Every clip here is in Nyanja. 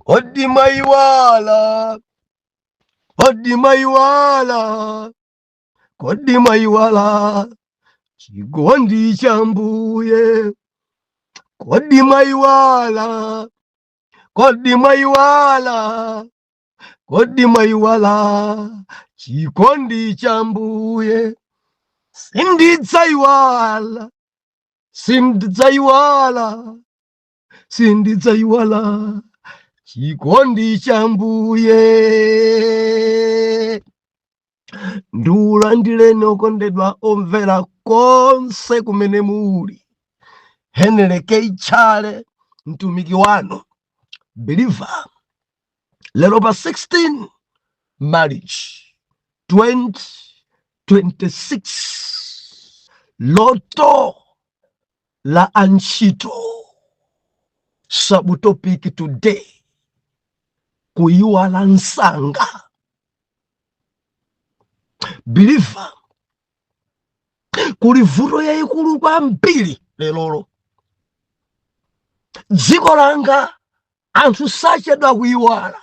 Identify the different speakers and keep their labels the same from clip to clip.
Speaker 1: Kodi mwaiwala? Kodi mwaiwala? Kodi mwaiwala chikondi cha Mbuye? Kodi mwaiwala? Kodi mwaiwala? Kodi mwaiwala chikondi cha Mbuye? Sindidzaiwala, sindidzaiwala, sindidzaiwala chikondi cha Mbuye. Ndiulandireni okondedwa omvera konse kumene muli. Henry K. Chale, mtumiki wanu believer, lero pa 16 March 2026, loto la antchito. Subtopic today: kuyiwala msanga. Believer, kuli vuto yayikulu kwambiri lerolo dziko langa. Anthu sachedwa kuyiwala.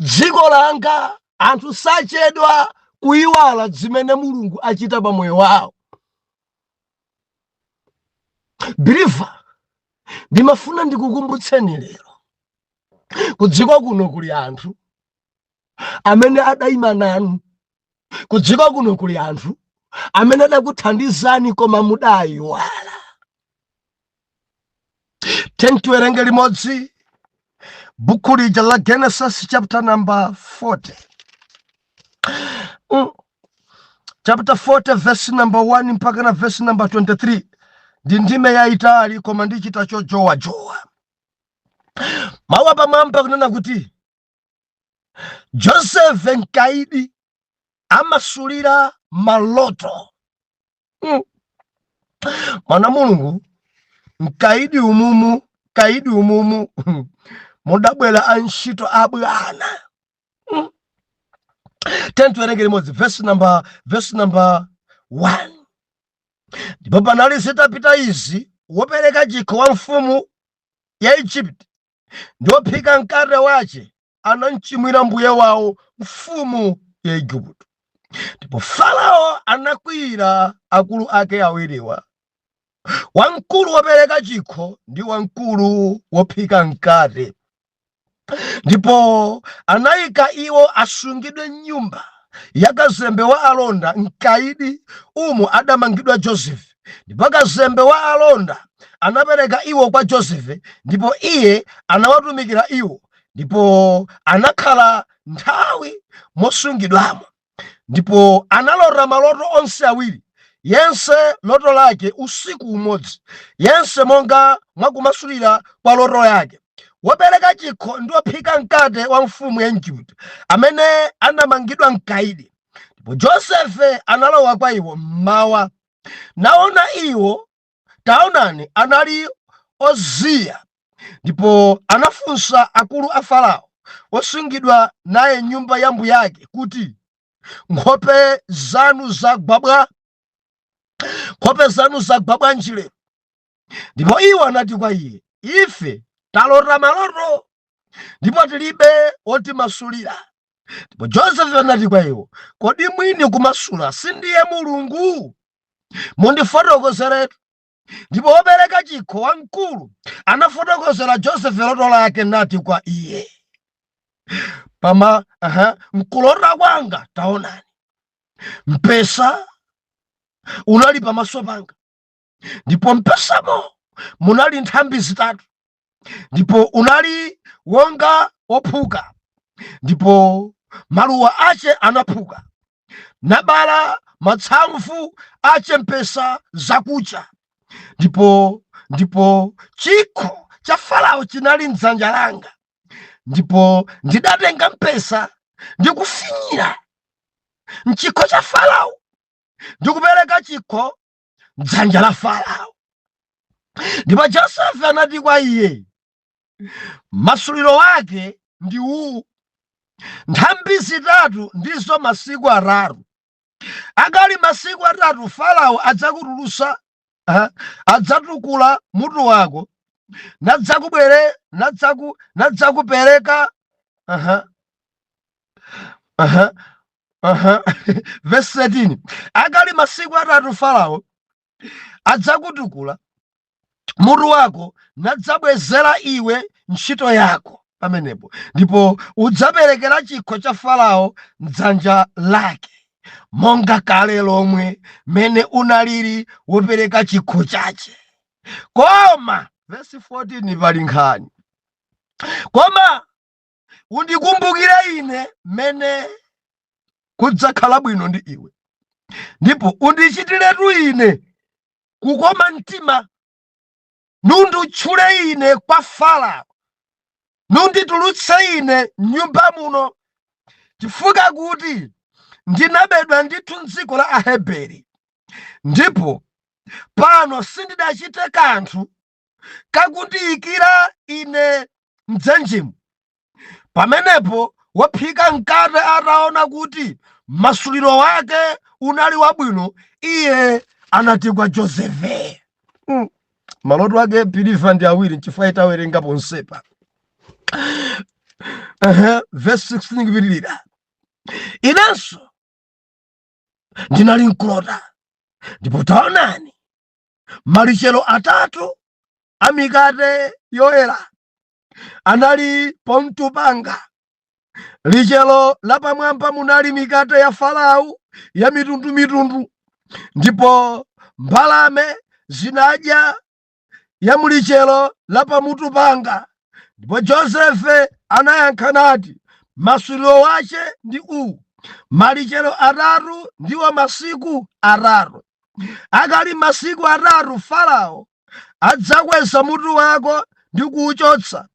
Speaker 1: Dziko langa, anthu sachedwa kuyiwala zimene Mulungu achita pa moyo wawo. Believer, ndimafuna ndikukumbutseni lero, kudziko kuno kuli anthu amene adayima nanu. Kudziko kuno kuli anthu amene adakuthandizani, koma mudayiwala. Tiwerenge limodzi buku lija la Genesis, chapter number 40. Chapter 40, verse number 1 mpaka na verse number 23. Ndi ndime yayitali, koma ndichita chojowajowa. Mawu apamwamba kunena kuti Joseph mkaidi amasulira maloto. Mwana Mulungu, mkaidi umumu, kaidi umumu mudabwera antchito abwana. Tiwerenge limodzi verse number 1. Ndipo panali zitapita izi, wopereka chikho wa mfumu ya Egypt ndi wophika mkate wace anamchimwira mbuye wawo, mfumu ya Igupto. Ndipo Farao anakwiyira akulu ake awiriwa, wamkulu wopereka chikho ndi wamkulu wophika mkate, ndipo anayika iwo asungidwe m'nyumba ya kazembe wa alonda mkaidi umo adamangidwa Josefe. Ndipo kazembe wa alonda anapereka iwo kwa Josefe, ndipo iye anawatumikira iwo, ndipo anakhala nthawi mosungidwamo. Ndipo analota maloto onse awiri, yense loto lake usiku umodzi, yense monga mwakumasulira kwa loto yake. Wopereka chikho ndi wophika mkate wa mfumu ya Igupto amene anamangidwa mkaidi. Ndipo Josefe analowa kwa iwo mmawa, naona iwo, taonani, anali oziya. Ndipo anafunsa akulu a Farao osungidwa naye nyumba ya mbuyake kuti, "Nkhope zanu zagwa bwa? Nkhope zanu zagwa bwanji lero?" Ndipo iwo anati kwa iye, "Ife talota maloto, ndipo tilibe wotimasulira." Ndipo Josefe anati kwa iwo, "Kodi mwini kumasula sindiye Mulungu? Mundifotokozeretu." Ndipo wopereka chikho wamkulu anafotokozera Josefe loto lake, nati kwa iye, "Pama aha, mkulota kwanga, taonani, mpesa unali pamaso panga, ndipo mpesamo munali nthambi zitatu, ndipo unali wonga wophuka, ndipo maluwa ace anaphuka, nabala matsamvu ace mpesa zakucha, ndipo chikho cha Farao chinali mdzanja langa, ndipo ndidatenga mpesa ndi kufinyira mchikho cha Farao ndi kupereka chikho mdzanja la Farao." Ndipo Josefe anati kwa iye, "Masuliro wake ndi uwu: nthambi zitatu ndizo masiku atatu. Akali masiku atatu, Farao adzakutulusa, adzatukula mutu wako. Nadzakubwere nadzakupereka. Aha, aha, aha. Verse 13: Akali masiku 3 Farao adzakutukula mutu wako, nadzabwezera iwe ntchito yako pamenepo, ndipo udzaperekera chikho cha Farao mdzanja lake, monga kale lomwe mene unalili wopereka chikho chache. Koma verse 14 pali nkhani: Koma undikumbukire ine mene kudzakhala bwino ndi iwe, ndipo undichitiretu ine kukoma mtima, nunditchule ine kwa Farao, nunditulutse ine mnyumba muno, chifukwa kuti ndinabedwa ndithu mdziko la Aheberi, ndipo pano sindidachite kanthu kakundiyikira ine mdzenjimo. Pamenepo wophika mkate ataona kuti masuliro wake unali wabwino, iye anati kwa Josefe, Maloto ake, believer, ndi awiri, nchifukwa itawerenga ponsepa. Verse 16 kupitirira: Inenso ndinali mkulota, ndipo taonani, malichero 3 a mikate yoyera anali pamutu panga. Lichero lapamwamba munali mikate ya Farao ya mitundumitundu, ndipo mbalame zinadya ya mulichero lapamutu panga. Ndipo Josefe anayankha nati, masuliro wache ndi uwu: malichero 3 ndiwo masiku 3. Akali masiku 3 Farao adzakweza mutu wako ndi kuwuchotsa,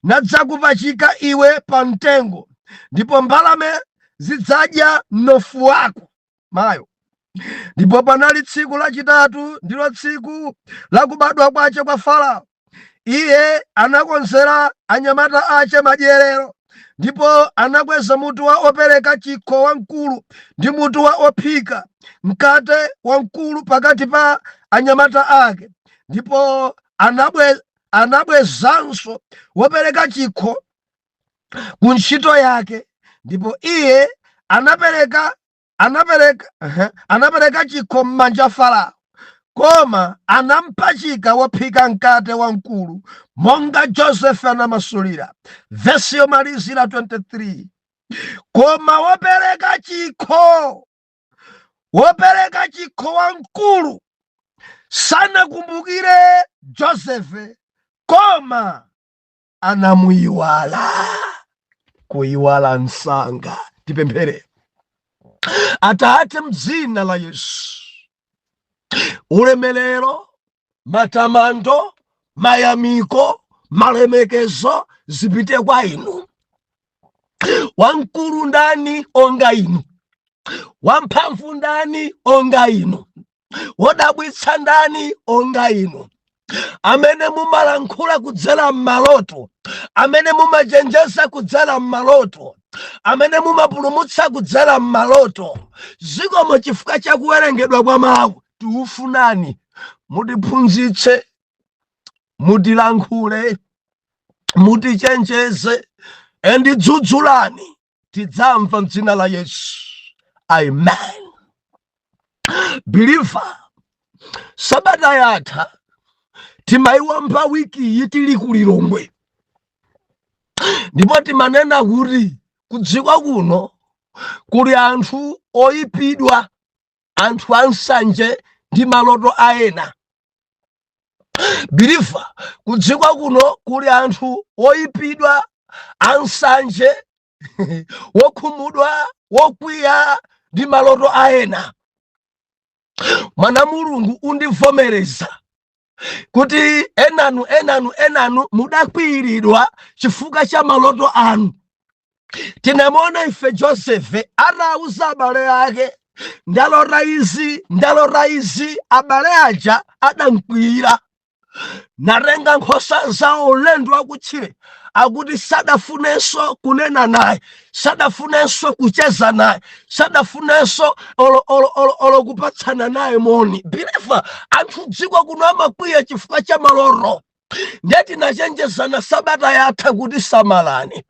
Speaker 1: nadzakupachika iwe pa mtengo, ndipo mbalame zidzadya mnofu wako. Mayo! Ndipo panali tsiku lachitatu, ndilo tsiku lakubadwa kwace kwa Farao, iye anakonzera anyamata ace madyerero, ndipo anakweza mutu wa opereka chikho wamkulu ndi mutu wa ophika mkate wamkulu pakati pa anyamata ake. Ndipo anabwezanso wopereka chikho ku ntchito yake, ndipo iye anapereka chikho m'manja Farao, koma anampachika wophika mkate wamkulu, monga Josefe anamasulira. Vesi yomalizira, 23: Koma wopereka chikho wamkulu sanakumbukire Josefe, koma anamuyiwala, kuyiwala msanga. Tipemphere. Atate, mdzina la Yesu, ulemelero, matamando, mayamiko, malemekezo zipite kwa inu. Wamkulu ndani onga inu? Wamphamvu ndani onga inu? Wodabwitsa ndani onga inu, amene mumalankhula kudzera m'maloto, amene mumachenjeza kudzera m'maloto, amene mumapulumutsa kudzera m'maloto? Zikomo chifukwa cha kuwerengedwa kwa mawu. Tikufunani mutiphunzitse, mutilankhule, mutichenjeze, endidzudzulani, tidzamva mdzina la Yesu, amen. Believer, sabata yatha timayiwamba wiki iyi tili ku Lilongwe, ndipo timanena kuti kudziko kuno kuli anthu oyipidwa, anthu ansanje ndi maloto aena. Believer, kudziko kuno kuli anthu oyipidwa, ansanje, wokhumudwa, wokwiya ndi maloto aena. Mwana Mulungu, undivomereza kuti enanu, enanu, enanu mudakwiyiridwa chifukwa cha maloto anu. Tinamuona ife Josefe atawuza abale ake, "Ndalota izi, ndalota izi." Abale aja adamkwiyira, natenga nkhosa zawo ulendo wakutchire. Akuti sadafunenso kunena naye, sadafunenso kucheza naye, sadafunenso olo, olo, olo, olo kupatsana naye moni. Believer, anthu dziko kuno amakwiya chifukwa cha maloto. Ndiye tinachenjezana sabata yatha kuti samalani,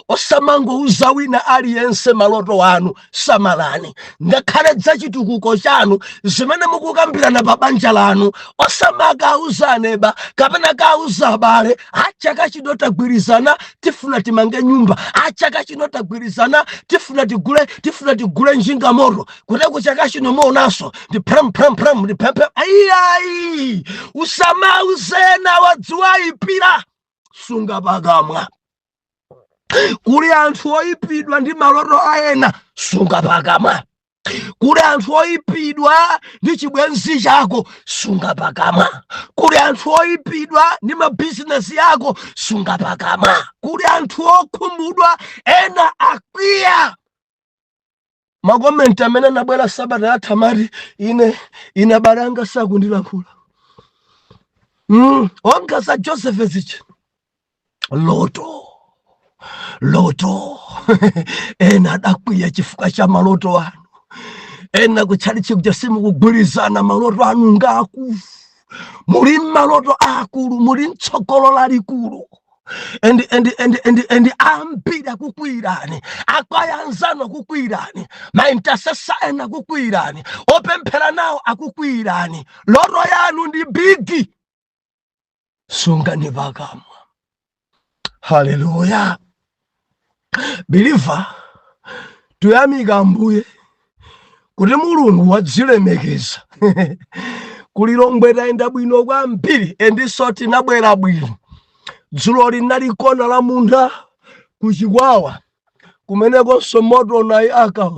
Speaker 1: osamangouza wina aliyense maloto anu. Samalani ngakhale dzachitukuko chanu, zimene mukukambirana pa banja lanu, osamakauza aneba kapena kauza abale. Achaka chino tagwirizana, tifuna timange nyumba. Achaka chino tagwirizana, tifuna tigule njinga moto. Kuteko chaka chino muonanso ndi pram pram pram, ndi pem pem. Ayiayi, usamauzena, wadziwayipira. Sunga pakamwa. Kuli anthu oyipidwa ndi maloto aena. Sunga pakamwa. Kuli anthu oyipidwa ndi chibwenzi chako. Sunga pakamwa. Kuli anthu oyipidwa ndi mabizinesi yako. Sunga pakamwa. Kuli anthu okhumudwa, ena akwiya. Ma comment amene anabwera sabata yatha amati, Ine abale anga sakundilankhula." Onga za Joseph zichi loto loto, ena adakwiya chifukwa cha maloto anu. Ena kutchalitchi kuja simukugwirizana. Maloto anu ngaakulu, muli maloto akulu, muli mtsogolo lalikulu, and ambiri akukwirani. Akwaya anzanu akukwirani, ma intercessor ena akukwirani, opemphera nawo akukwirani. Loto yanu ndi big, sungani pakamwa. Haleluya! Believer, tuyamika Ambuye kuti Mulungu wadzilemekeza. Kulilongwe tayenda bwino kwambiri, endiso tinabwera bwino. Dzulo linali kona la munda kuchikwawa, kumenekonso moto nayi aka.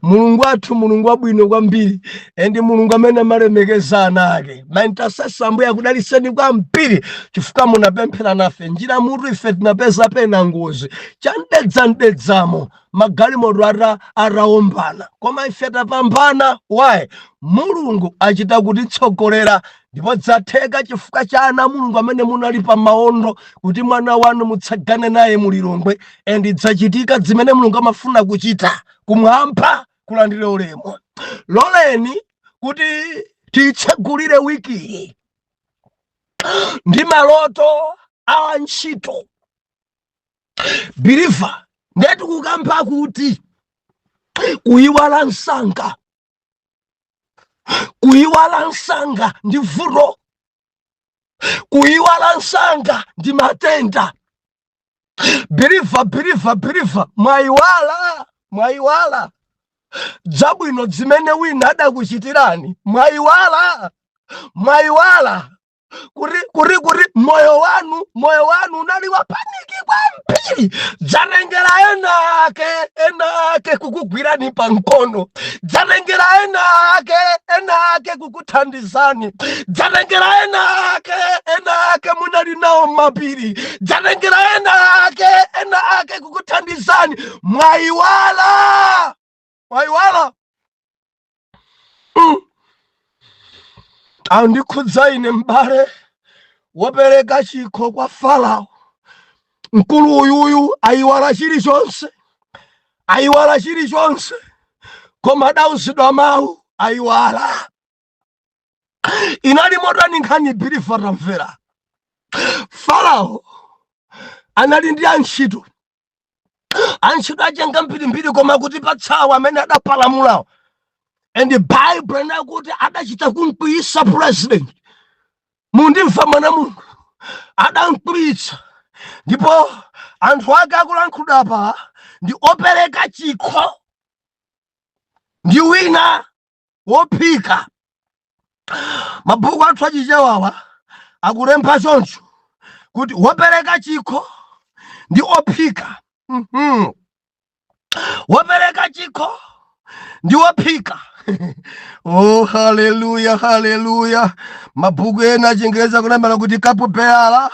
Speaker 1: Mulungu athu, Mulungu wabwino kwambiri, and Mulungu amene amalemekeza ana ake. Ma intercessor, Ambuye akudaliseni kwambiri chifukwa munapemphera nafe njira mutu. Ife tinapeza pena ngozi chandedzandedzamo, magalimoto atawombana, koma ife tapambana. Why? Mulungu achita kutitsogolera, ndipo dzatheka chifukwa cha ana Mulungu amene munali pa maondo kuti mwana wanu mutsagane naye mulilongwe, and dzachitika zimene Mulungu amafuna kuchita. Kumwamba kulandire ulemu. Loleni kuti titsegulire wiki iyi ndi maloto a ntchito. Believer, ndetu kukamba kuti kuyiwala msanga, kuyiwala msanga ndi vuto, kuyiwala msanga ndi matenda. Believer, believer, believer, mwayiwala, mwayiwala zabwino zimene wina adakuchitirani. Mwayiwala, mwayiwala kuti moyo wanu unali wa panic kwambiri. Dzatengera ena ake kukugwirani pa mkono, dzatengera ena ake kukuthandizani, dzatengera ena ake munali nawo mapiri, dzatengera ena ake kukuthandizani. Mwayiwala, mwayiwala. Andikhudza ine m'bale wopereka chikho kwa Farao. Mkulu uyuyu ayiwala chilichonse, ayiwala chilichonse, koma adauzidwa mawu, ayiwala. Inali motani nkhani, believer? Tamvera. Farao anali ndi antchito, antchito achenga mbirimbiri, koma kuti patsawo amene adapalamulawo, and the Bible inakuti adachita kumkwiyisa president. Mundimva, mwana Mulungu? Adamkwiyitsa, ndipo anthu ake akulankhulidwa apa ndi opereka chikho ndi wina wophika. Mabhuku athu achichewawa akulemba choncho kuti wopereka chikho ndi ophika. Wopereka chikho ndi wophika. Oh, haleluya, haleluya! Mabhuku ena achingereza akulembera kuti cupbearer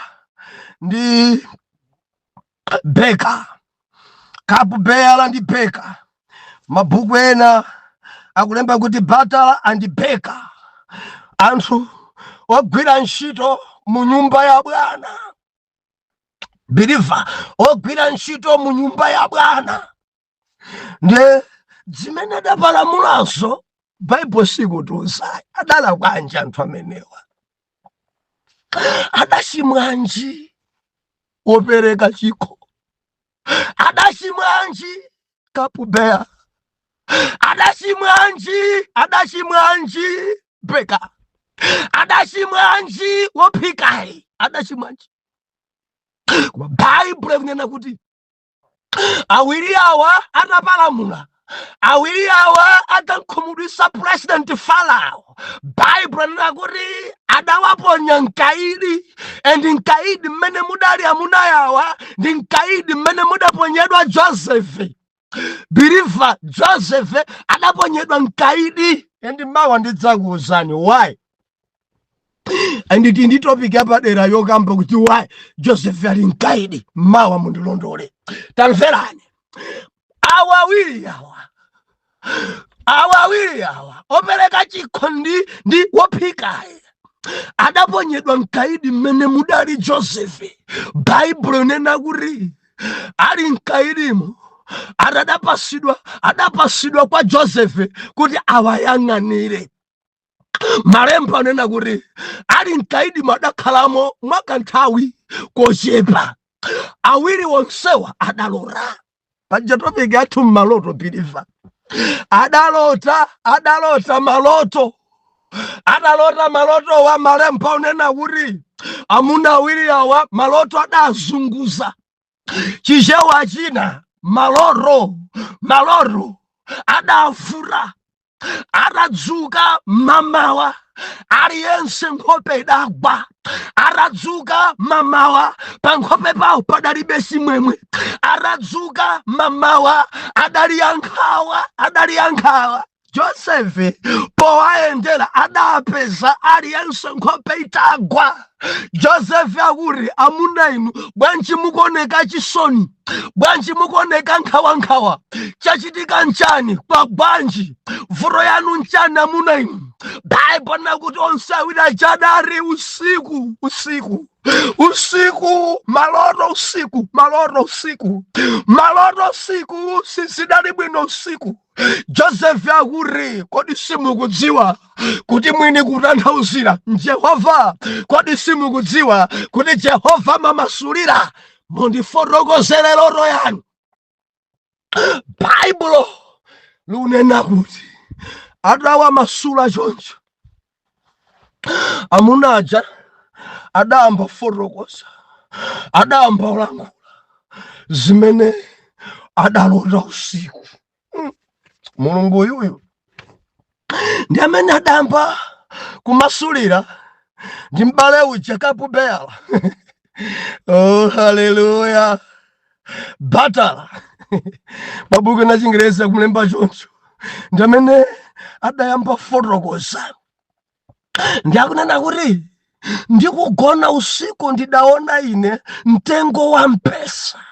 Speaker 1: ndi baker, cupbearer ndi baker. Mabhuku ena akulemba kuti butler and baker, anthu ogwira ntchito mu nyumba ya bwana. Believer, ogwira ntchito mu nyumba ya bwana, nde zimene adapalamulazo Baibo sikutiuza adala kwanji anthu amenewa. Adachimwanji wopereka chikho? Adachimwanji cupbearer? Adachimwanji? Adachimwanji baker? Adachimwanji wophikayi? Adachimwanji? Koma Baibulo ikunena kuti awiri awa atapalamula, awiri awa atankhumudwisa President Farao, Baibulo inena kuti adawaponya mkaidi. And mkaidi mmene mudali amuna yawa ndi mkaidi mmene mudaponyedwa Joseph. Believer, Joseph adaponyedwa mkaidi, and mawa ndidzakuwuzani why. And ndi topic yapadera yokamba kuti why Joseph ali mkaidi. Mawa mundilondole. Tamverani, awa awiri awa, awa awiri awa, opereka chikho ndi wophikayi, adaponyedwa mkaidi mmene mudali Joseph. Baibulo inena kuti ali mkaidimo adapasidwa kwa Joseph kuti awayang'anire. Malemba anena kuti ali mkaidimo adakhalamo mwakanthawi kochepa. Awiri wonsewa adalota. Paja topic yathu mmaloto. Believer, adalota, adalota maloto, adalota maloto wa. Malemba unena kuti amuna awiri awa maloto adazunguza. Chichewa china, maloto, maloto adafura. Atadzuka mamawa, aliyense nkhope idagwa. Atadzuka mamawa, pa nkhope pawo padalibe chimwemwe. Atadzuka mamawa, adali ankhawa, adali ankhawa. Josefe powayendera adapeza aliyense nkhope itagwa. Josefe akuti, "Amuna inu, bwanji mukuoneka chisoni? Bwanji mukuoneka nkhawankhawa? Chachitika nchani? Kwa bwanji? Vuto yanu nchani, amuna inu?" Baibo nakuti onse awiri achadari usiku, usiku, usiku maloto, usiku maloto, usiku maloto, usiku sizidali bwino usiku. Joseph akuti, "Kodi simukudziwa kuti mwini kutanthauzira Jehova? Kodi simukudziwa kuti Jehova mamasulira? Mundifotokozere loto yanu." Baibulo lunena kuti adawamasula choncho, amuna aja adayamba fotokoza, adayamba kulankhula zimene adalota usiku. Mulungu uyuyu ndi amene adayamba kumasulira, ndi m'bale uja cupbearer. Oh, haleluya! Batala mabuku na Chingereza kulemba choncho. Ndi amene adayamba fotokoza, ndi akunena kuti, "Ndikugona usiku ndidaona ine mtengo wa mpesa."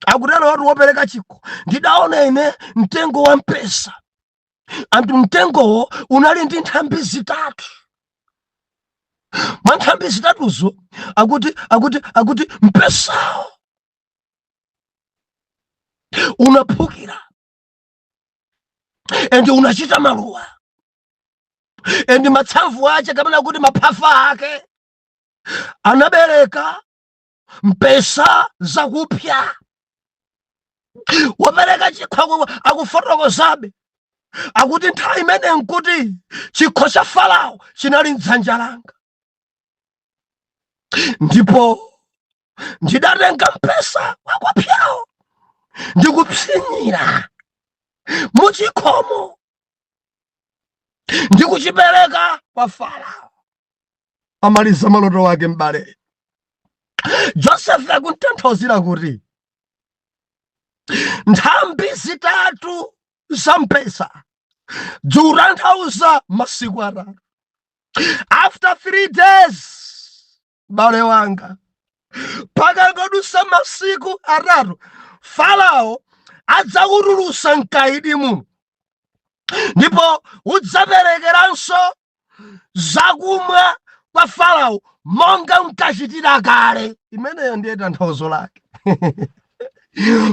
Speaker 1: Akutero watu wopereka chikho. "Ndidaona ine mtengo wa mpesa, anthu mtengowo unali ndi nthambi zitatu. Mwa nthambi zitatuzo, akuti mpesawo unaphukira and unachita maluwa, and matsamvu ake, kapena kuti maphafa ake, anabereka mpesa zakupya." Wapereka chikho akufotokozabe, akuti, "Nthawi imene nkuti chikho cha Farao chinali mdzanja langa, ndipo ndidatenga mpesa wakupyawo ndikupsinyira muchikhomo ndikuchipereka kwa Farao." Amaliza maloto wake m'bale Joseph akuntanthauzira kuti nthambi zitatu za mpesa zikutanthauza masiku 3. After 3 days, bale wanga, pakangodusa masiku 3, Farao adzakutulusa mkaidi muno, ndipo udzaperekeranso zakumwa kwa Farao monga mkachitira kale. Imeneyo ndiye tanthauzo lake.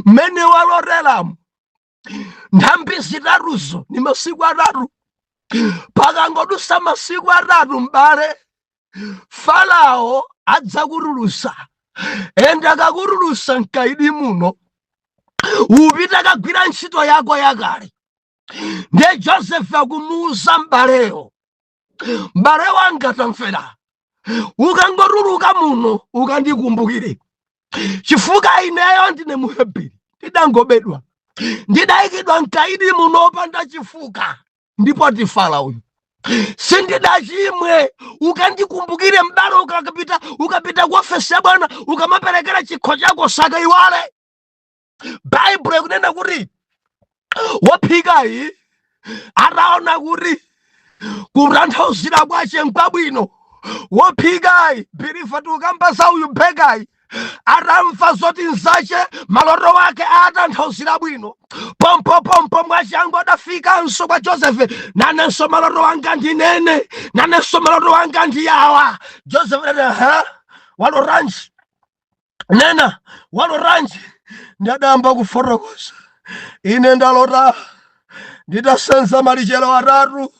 Speaker 1: Mmene waloteramo, nthambi zitatuzo ni masiku 3. Pakangodusa masiku 3, m'bale, Farao adzakutulusa, and akakutulusa mkaidi muno, upita kagwira ntchito yako yakale. Ndiye Joseph akumuuza m'baleyo, "M'bale wanga, tamvera, ukangotuluka muno ukandikumbukire, chifukwa ineyo ndine Muhebiri, ndidangobedwa, ndidayikidwa mkaidi muno opanda chifukwa ndi Potifara uyu, sindidachimwe. Ukandikumbukire, m'bale. Ukapita ku ofesi ya bwana, ukamaperekera chikho chako, sakaiwale." Baibulo ikunena kuti wophikayi ataona kuti kutanthauzira kwache nkwabwino, wophikayi, believer, tikukamba za uyu baker yi, atamva zoti nzache maloto wake atanthauzira bwino, pompopompo mwachangu adafikanso kwa Josefe: "Nanenso maloto wanga ndinene, nanenso maloto wanga ndiyawa." Joseph adati, "Ha, walotanji? Nena, walotanji?" Ndadamba kufotokoza: "Ine ndalota nditasenza malichero atatu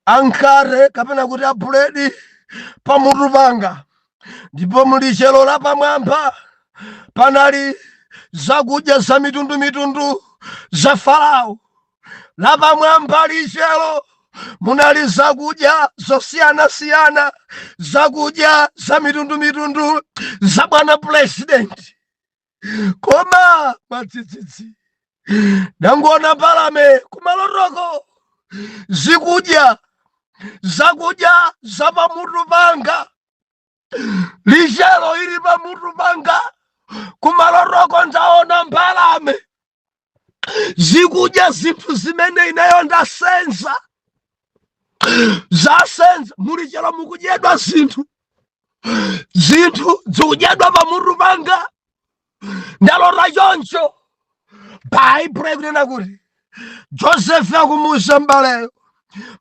Speaker 1: ankate, kapena kuti abuledi, pamutu panga, ndipo mulichero la pamwamba panali zakudya za mitundumitundu za Farao. Lapamwamba lichero munali zakudya zosiyanasiyana, zakudya za mitundumitundu za bwana president. Koma mwadzidzidzi ndangoona mbalame kumalotoko zikudya zakudya za pamutu panga, lichero ili pamutu panga. Kumalotoko ndaona mbalame zikudya zinthu zimene ineyo ndasenza, zasenza. Mulichero mukudyedwa zinthu, zinthu zikudyedwa pamutu panga. Ndalota choncho." Baibulo ikunena kuti Josefu akumuuza m'baleyo,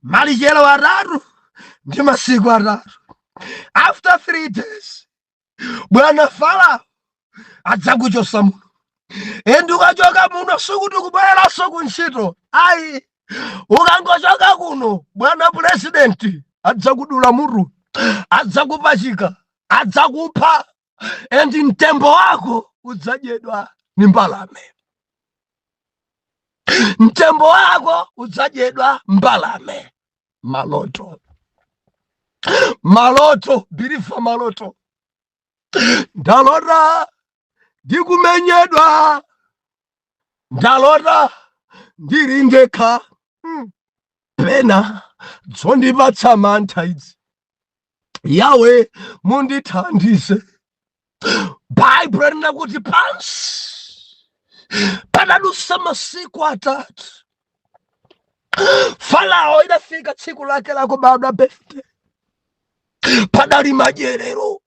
Speaker 1: "Malichero atatu ndi masiku atatu. After 3 days bwana Farao adzakuchosa muno, and ukachoka muno sikuti kubwereranso ku ntchito, ayi. Ukangochoka kuno, bwana purezidenti adzakudula mutu, adzakupachika, adzakupha, and mtembo wako udzadyedwa ni mbalame. Mtembo wako udzadyedwa mbalame." Maloto, maloto, believer, maloto. Ndalota ndikumenyedwa, ndalota ndili ndekha. Pena dzondipatsa mantha idzi, Yawe mundithandize. Baibulo lina kuti pansi patadusa masiku 3, Farao idafika tsiku lake lakubadwa, birthday. Padali madyerero,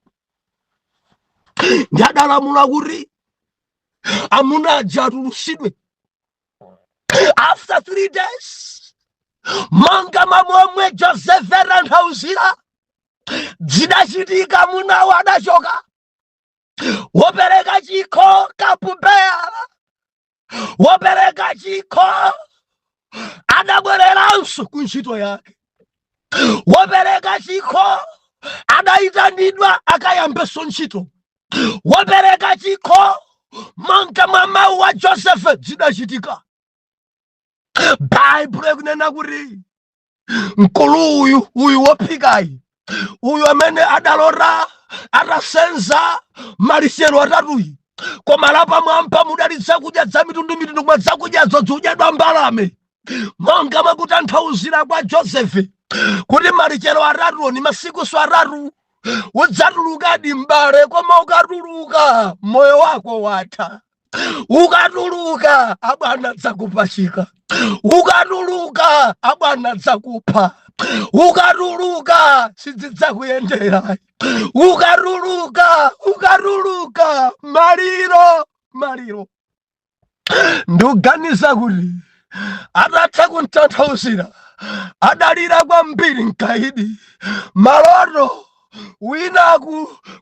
Speaker 1: ndi adalamula kuti amuna aja atulusidwe. After 3 days, monga momwe Josefe atanthauzira, zidachitika. Amunawo adachoka. Wopereka chikho, cupbearer, wopereka chikho adabwereranso ku ntchito yake. Wopereka chikho adayitanidwa akayambenso ntchito. Wopereka chikho, monga mwa mawu wa Josefe, zidachitika. Baibulo ikunena kuti mkulu uyu, uyu wophikayi, uyu amene adalota atasenza malichero atatuyi, koma lapamwamba mudali zakudya za mitundumitundu, koma zakudyazo zikudyedwa mbalame, monga mwakutanthauzira kwa Josefe kuti malichero atatuwo ni masikuso atatu, udzatulukadi m'bale, koma ukatuluka moyo wako watha. Ukatuluka abwana dzakupachika, ukatuluka abwana dzakupha, ukatuluka sizidzakuyendera, ukatuluka, ukatuluka maliro, maliro." Ndikuganiza kuti atatha kuntanthauzira adalira kwambiri mkaidi. Maloto, wina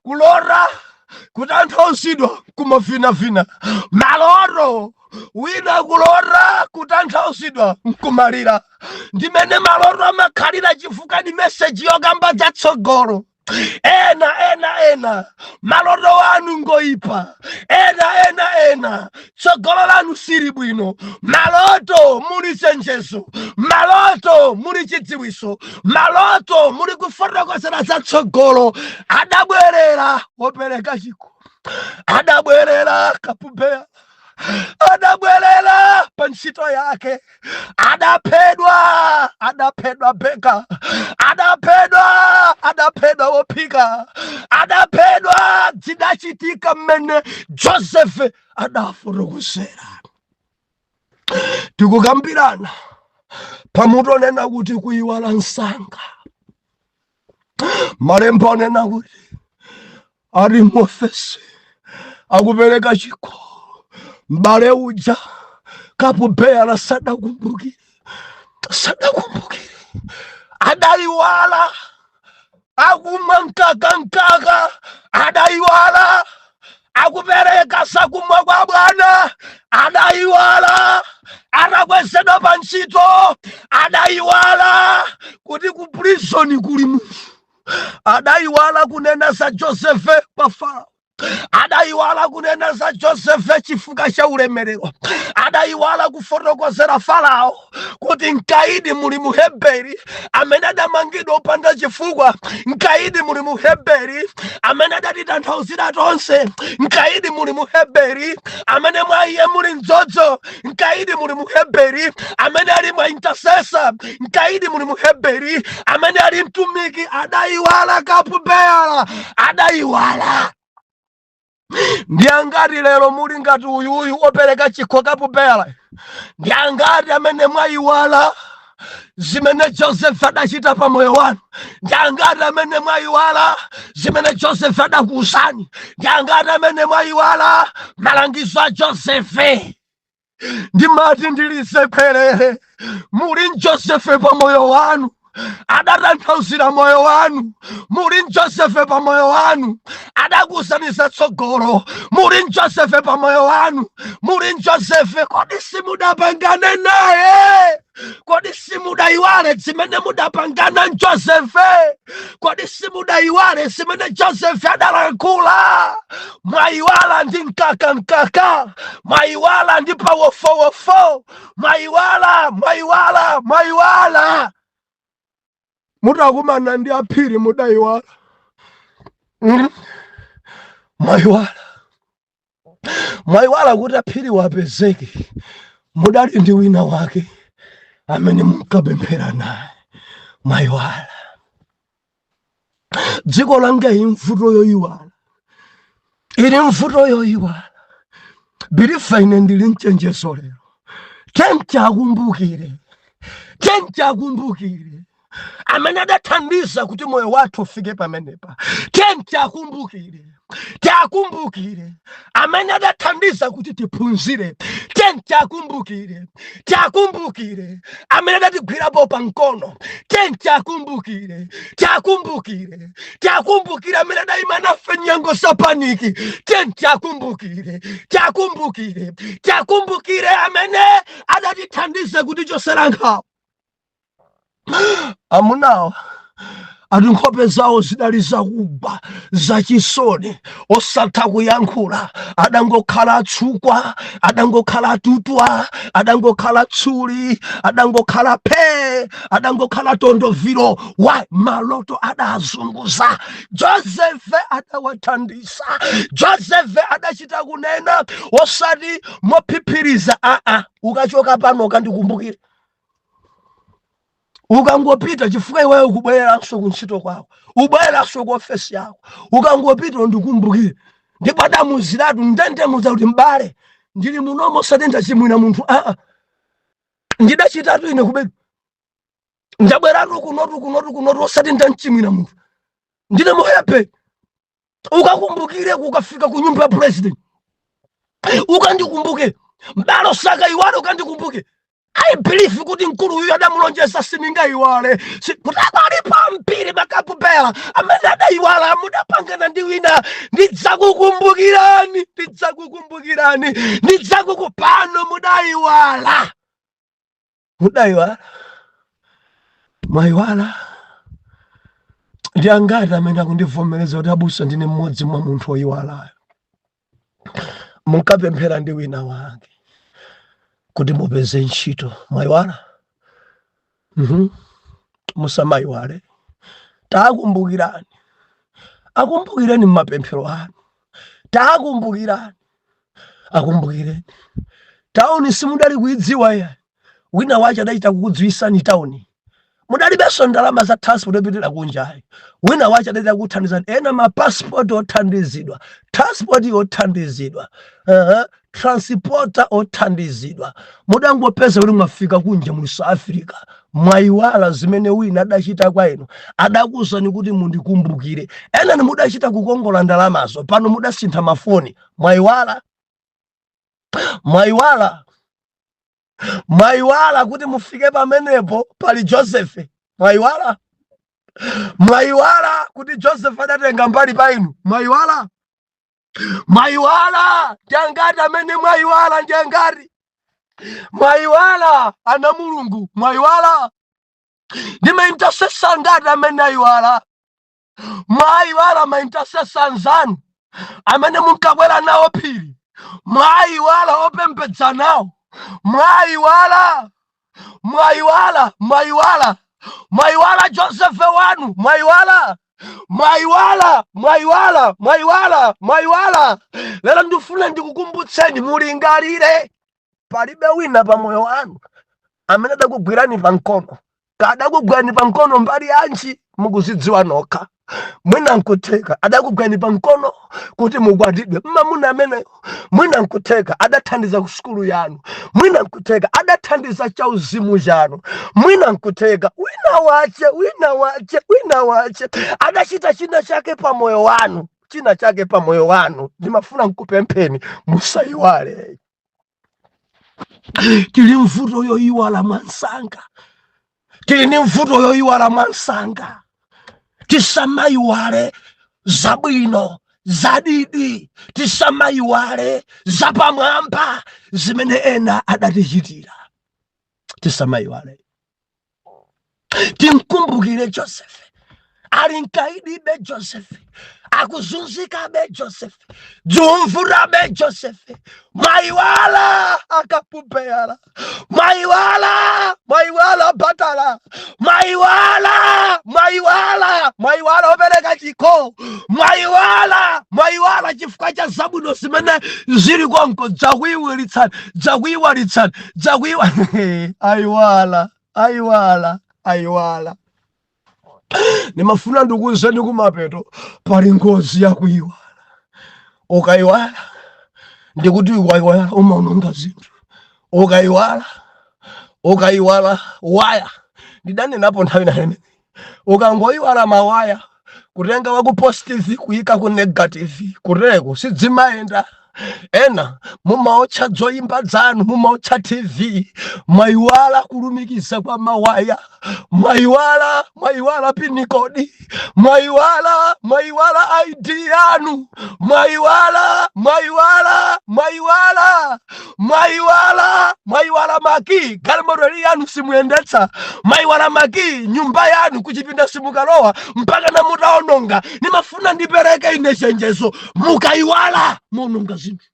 Speaker 1: kulota kutanthauzidwa kumavinavina. Maloto, wina kulota kutanthauzidwa nkumalira. Ndimene maloto amakhalira, chifukwa ndi message yokamba chatsogolo. Ena, ena, ena, maloto anu ngoipa. Ena, ena, ena, tsogolo lanu sili bwino. Maloto muli chenjezo, maloto muli chidziwiso, maloto muli kufotokozera za tsogolo. Adabwerera wopereka chikho, adabwerera cupbearer, adabwerera pa ntchito yake. Adaphedwa, adaphedwa baker, adaphedwa, adaphedwa wophika, adaphedwa. Zidachitika mmene Joseph adafotokozera. Tikukambirana pamutu onena kuti kuyiwala msanga. Malemba onena kuti ali muofesi akupereka chikho, m'bale uja cupbearer sadakumbukire, sadakumbukire, adayiwala. Akumwa mkaka mkaka, adayiwala. Akupereka zakumwa kwa bwana, adayiwala. Atakwezedwa pa ntchito, adayiwala kuti ku prison kuli munthu. Adayiwala kunena za Josefe pa Farao, adayiwala kunena za Josefe chifukwa cha ulemerero. Adayiwala kufotokozera Farao kuti mkaidi muli Muheberi amene adamangidwa opanda chifukwa, mkaidi muli Muheberi amene adatitanthauzira tonse, mkaidi muli Muheberi amene mwa iye muli mdzodzo, mkaidi muli Muheberi amene ali mwa intercessor, mkaidi muli Muheberi amene ali mtumiki. Adayiwala cupbearer, adayiwala. Ndi angati lero muli ngati uyuyu opereka chikho, cupbearer? Ndi angati amene mwayiwala zimene Joseph adachita pa moyo wanu? Ndi angati amene mwayiwala zimene Joseph adakuuzani? Ndi angati amene mwayiwala malangizo a Joseph? Ndimati ndilize pherere, muli Josefe pa moyo wanu adatanthauzira moyo wanu. Muli Josefe pa moyo wanu adakuuzaniza tsogolo. Muli Josefe pa moyo wanu, muli Josefe. Kodi simudapangane naye? Kodi simudayiwale zimene mudapangana Josefe? Kodi simudayiwale zimene Josefe adalankhula? Mwayiwala ndi mkaka mkaka, mwayiwala ndi pawofowofo, mwayiwala, mwayiwala, mwayiwala. Mutakumana ndi aphiri mudayiwala. Mwayiwala, mwayiwala kuti aphiri wapezeke mudali ndi wina wake amene munkapemphera naye. Mwayiwala. Dziko langa ili mvuto yoyiwala, ili mvuto yoyiwala. Believer, ine ndili mchenjezo lero. Tenchakumbukire, tenchakumbukire amene adathandiza kuti moyo wathu ufike pamenepa. Tenchakumbukire, tiakumbukire amene adathandiza kuti tiphunzire. Tenchakumbukire, tiakumbukire amene adatigwirapo pa mkono. Tenchakumbukire, tiakumbukire, tiakumbukire amene adayima nafe nyengo za panic. Tenchakumbukire, tiakumbukire, tiakumbukire amene adatithandiza kuti chosera nkhawa. Amunawa ati nkhope zawo zidali zakugwa zachisoni, osatha kuyankhula, adangokhala atsukwa, adangokhala atutwa, adangokhala tsuli, adangokhala phe, adangokhala tondoviro wa maloto adazunguza. Josefe adawathandiza. Josefe adachita kunena, osati mophiphiriza, aa, ukachoka pano ukandikumbukire ukangopita, chifukwa iweyo ukubwereranso kuntchito kwako, ubwereranso ku ofesi yako. Ukangopita undikumbukire. Ndipo adamuziratu ndendemuza kuti, mbale, ndili munomo osati ndachimwina munthu, aa, ndidachitatu ine kubedwa, ndabweratu kunotu, kunotu, kunotu, osati ndamchimwina munthu, ndine Muheberi. Ukakumbukire ukafika ku nyumba ya president, ukandikumbuke mbalo, osakayiwale, ukandikumbuke. I believe kuti mkulu uyu adamulonjeza, sindingayiwale. Kuti alipo ambiri ma cupbearer amene adayiwala. Mudapangana ndi wina, ndidzakukumbukirani, ndidzakukumbukirani, ndidzakuku pano mudayiwala, mudayiwala, mwayiwala. Ndi angati amene akundivomereza kuti, "Abusa, ndine mmodzi mwa munthu woyiwalayo"? Munkapemphera ndi wina wake kuti mupeze ntchito, mwayiwala. Musamayiwale, takumbukirani, akumbukireni mmapemphero anu, takumbukirani, akumbukireni. Tauni simudali kuidziwa iya, wina wache adachita kukudziwisani tauni. Mudalibenso ndalama za transport yopitira kunjayi, wina wache adachita kukuthandizani. Ena mapasipoti othandizidwa, transport yothandizidwa, transporter othandizidwa, mudangopeza kuti mwafika kunja, muli South Africa. Mwayiwala zimene wina adachita kwa inu, adakuwuzani kuti mundikumbukire. Ena ni mudachita kukongola ndalamazo, pano mudasintha mafoni. Mwayiwala, mwayiwala, mwayiwala kuti mufike pamenepo pali Joseph. Mwayiwala, mwayiwala kuti Joseph adatenga mbali pa inu. Mwayiwala, mwayiwala. Ndiangati amene mwayiwala? Ndiangati mwayiwala, ana Mulungu? Mwayiwala. Ndi ma intercessor angati amene ayiwala? Mwayiwala ma intercessor anzanu amene munkakwera nawo phiri. Mwayiwala opembedza nawo. Mwayiwala, mwayiwala, mwayiwala, mwayiwala Josefe wanu. Mwayiwala, mwayiwala, mwayiwala, mwayiwala, mwayiwala. Lero ndifuna ndikukumbutseni, mulingalire, palibe wina pa moyo wanu amene adakugwirani pa mkono. Kadakugwirani pa mkono mbali yanji? Mukuzidziwa nokha. Mwina nkutheka adakugwirani pa mkono kuti mukwatidwe mmamuna ameneyo, mwina nkutheka adathandiza ku sukulu yanu, mwina nkutheka adathandiza chauzimu chanu, mwina nkutheka wina wache, wina wache, wina wache adachita china chake pa moyo wanu, china chake pa moyo wanu. Ndimafuna nkupempheni, musayiwale. Tili mvuto yoyiwala mwansanga, tili ndi mvuto yoyiwala mwansanga. Tisamayiwale zabwino zadidi, tisamayiwale zapamwamba zimene ena adatichitira, tisamayiwale. Timkumbukire Josefe ali mkaidibe, Josefe akuzunzikabe, Josefe dzumvurabe, Josefe. Mwayiwala akapupeyala, mwayiwala, mwayiwala batala, mwayiwala, mwayiwala, mwayiwala opereka chikho, mwayiwala, mwayiwala chifukwa cha zabwino zimene zili konko. Dzakuyiwalitsani, dzakuyiwalitsani, dzakuyiwa ayiwala, ayiwala, ayiwala. Nimafuna ndikuwuzeni, kumapeto pali ngozi yakuyiwala. Ukayiwala, ndikuti ukayiwala umaononga zinthu. Ukayiwala, ukayiwala waya, ndidanenapo nthawi naene, ukangoyiwala mawaya, kutenga waku positive kuyika ku negative, kuteko sidzimayenda. Ena mumaotcha dzoyimba dzanu, mumaotcha TV, mwayiwala kulumikiza kwa mawaya, mwayiwala, mwayiwala pin code, mwayiwala, mwayiwala ID yanu, mwayiwala, mwayiwala, mwayiwala, mwayiwala, mwayiwala makiyi. Galimoto yanu simuyendetsa, mwayiwala makiyi. Nyumba yanu kuchipinda simukalowa mpaka namutaononga. Nimafuna ndipereke ine chenjezo, mukayiwala muononga zinthu.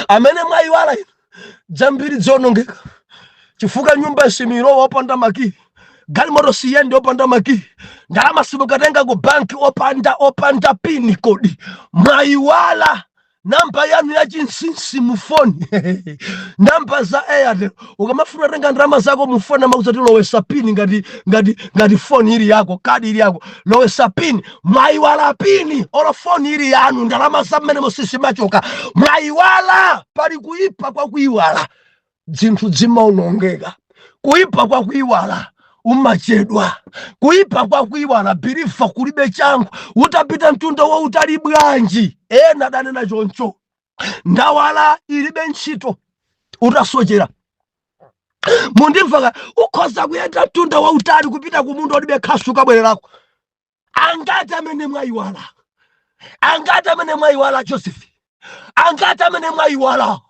Speaker 1: Amene mwayiwala inu, zambiri zionongeka, chifukwa nyumba similowa opanda makiyi, galimoto siyende opanda makiyi, ndalama simukatenga ku banki opanda pin code. Mwayiwala namba yanu ya chinsinsi mufoni, namba za Airtel. Ukamafuna tenga ndalama zako mufoni, amakuza lowesa pin, ngati foni ili yako, kadi ili yako, lowesa pin. Mwayiwala pin, olo foni ili yanu, ndalama za mmene musisimachoka. Mwayiwala. Pali kuyipa kwa kuyiwala, zinthu zimaonongeka. Kuyipa kwa kuyiwala, umachedwa. Kuyipa kwa kuyiwala, believer, kulibe changu, utapita mtunda wautali bwanji. Ena adanena choncho, ndawala ilibe ntchito utasochera. Mundimva? Ukhoza kuyenda mtunda wautali kupita kumunda ulibe khasu, kabwererako. Angati amene mwayiwala? Angati amene mwayiwala Joseph? Angati amene mwayiwala?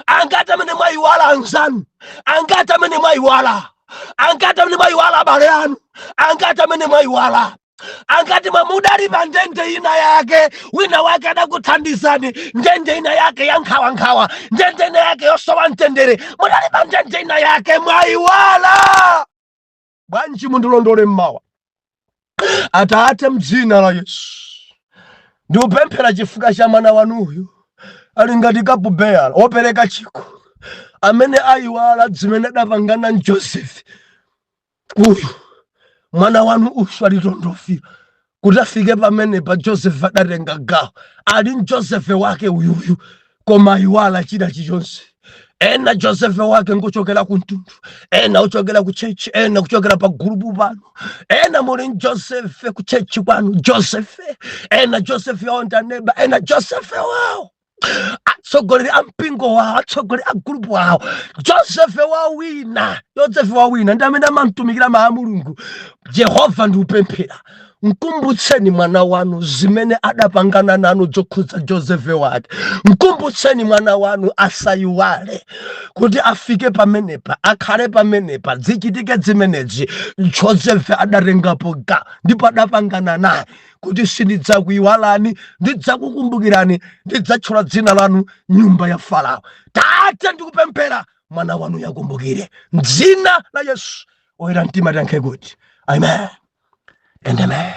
Speaker 1: Angati amene mwayiwala anzanu? Angati amene mwayiwala? Angati amene mwayiwala abale anu? Angati amene mwayiwala? Angati mwamudali pa ndende ina yake, wina wake adakuthandizani, ndende ina yake ya nkhawankhawa, ndende ina yake yosowa mtendere, mudali pa ndende ina yake, mwayiwala bwanji? Mundilondole mmawa. Atate, mdzina la Yesu, ndikupemphera chifukwa cha mwana wanuyu ali ngati cupbearer, wopereka chikho, amene ayiwala zimene adapangana Joseph uyu. Mwana wanu uyu ali tondofira kuti afike pamene pa Joseph adatenga gawo, ali Joseph wake uyuyu, koma ayiwala chida chilichonse. Ena Joseph wake nkuchokera ku mtundu, ena kuchokera ku church, ena kuchokera pa group pano, ena muli Joseph ku church kwanu Joseph, ena Joseph wawo ndaneba, ena Joseph wawo atsogoleri a mpingo wawo, atsogoleri a group wawo, Joseph wa wina, Joseph wa wina ndi amene amamtumikira maa Mulungu. Jehova, ndiupemphera, mkumbutseni mwana wanu zimene adapangana nanu zokhudza Joseph wake. Mkumbutseni mwana wanu asayiwale kuti afike pamenepa, akhale pamenepa, zichitike zimenezi, Joseph adatengapo gawo ndipo adapangana naye kuti sindidzakuyiwalani, ndidzakukumbukirani, ndidzatchula dzina lanu nyumba ya Farao. Tate, ndikupemphera mwana wanu yakumbukire mdzina la Yesu. Oyera mtima tiyankhe kuti amen and amen.